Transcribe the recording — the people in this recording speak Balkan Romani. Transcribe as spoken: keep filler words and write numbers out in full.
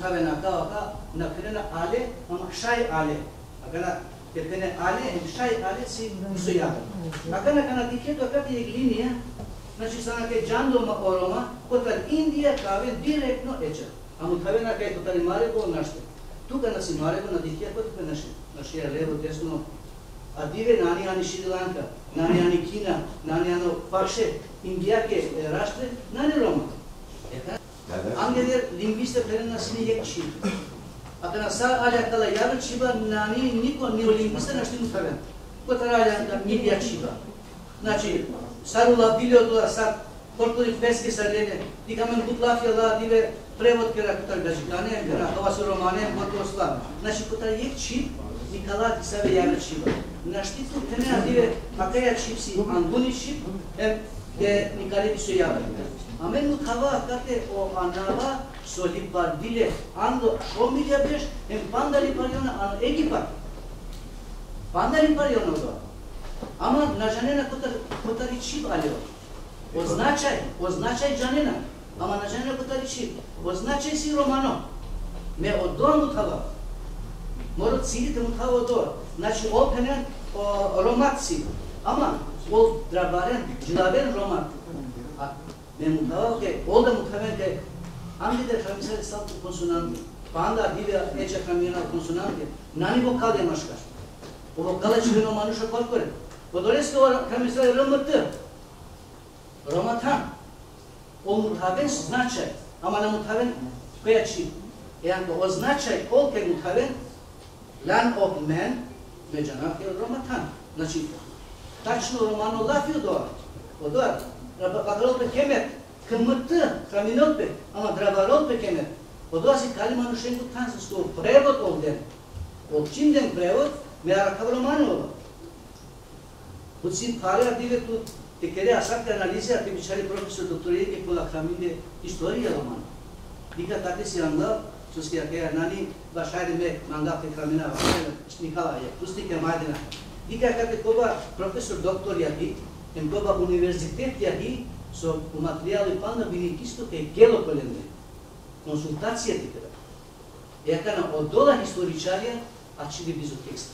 Kave na ka, ka, na phenena ale, ama šaj ale. Akana te phene ale, hem šaj ale si isto javer. Akana, akana dikhe to akate jek linija, znači sa nane džando ma o Roma, kotar Indija ka aven direktno eča. A muthavena kaj kotar i Marebo našti. Tu kana si Marebo na dikhea kotar pe naši, naši levo, desno, a dive nani ani Šri Lanka, nani ani Kina, nani ano paše, Indijake, e, raštre, nani Roma. Eka? Da, da. Angeder lingviste phenena sine jek čhib. Akana sa ale akala javer čhiba nani niko, ni o lingviste našti muthaven. Kotar ale akala milja čhiba. Znači, sar ulavdile odola, sar korkori peske sar lene, dikh amen but lafija la dive prevod kera kotar gadžikane, kera hava so romane, but osla. Znači, kotar jek čhib, nikala disave javer čhiba. Našti tu phene a dive, akaja čhib si anguni čhib, em, te nikale diso javer. Amen muthava akate o anava so lipardile, ando šov milja berš, em panda liparjona ano Egipat. Panda liparjona odo. Ama na džanena kotar, kotari čhib aleo. O značaj, o značaj džanena, ama na džanena kotari čhib. O značaj si romano. Me odo muthava. Moro cilj te muthava odo. Znači, ol phenen o romat si. Ama ol drabaren, džilaven romat. A me muthava ke, ol da muthaven ke, angeder hramisare sa konsonanti. Panda dive eča hramina konsonanti. Nani vokali maškar. O vokala čhivena o manuša korkore. Odoleske o hramisare R M T. Roma than. O muthaven značaj, ama na muthaven koja čhib. E ako o značaj ol ke muthaven, lan o men, me džanav ke Roma than. Znači, tačno romano lafi odoa. Odoa, vakarol pe kemet, K M T, hraminol pe, ama dravarol pe kemet. Odoa si kali manušengo than, so prevod olden. Ol čim den prevod, me arakhav romano ola. But si phare a dive tu te kere asavke analize, a te bičhare profesor doktorike kola hraminde istorija romano. Dikh akate si angla, soske akaja nani, bašari me manga te hramina, nikala je, pustike majdena. Dikh akate koba profesor doktor jahi, em koba univerzitet jahi, so o materijali panda bini isto ke gelo kolende. Konsultacija te kera. E akana odola historičarija, a čhide bizo teksta.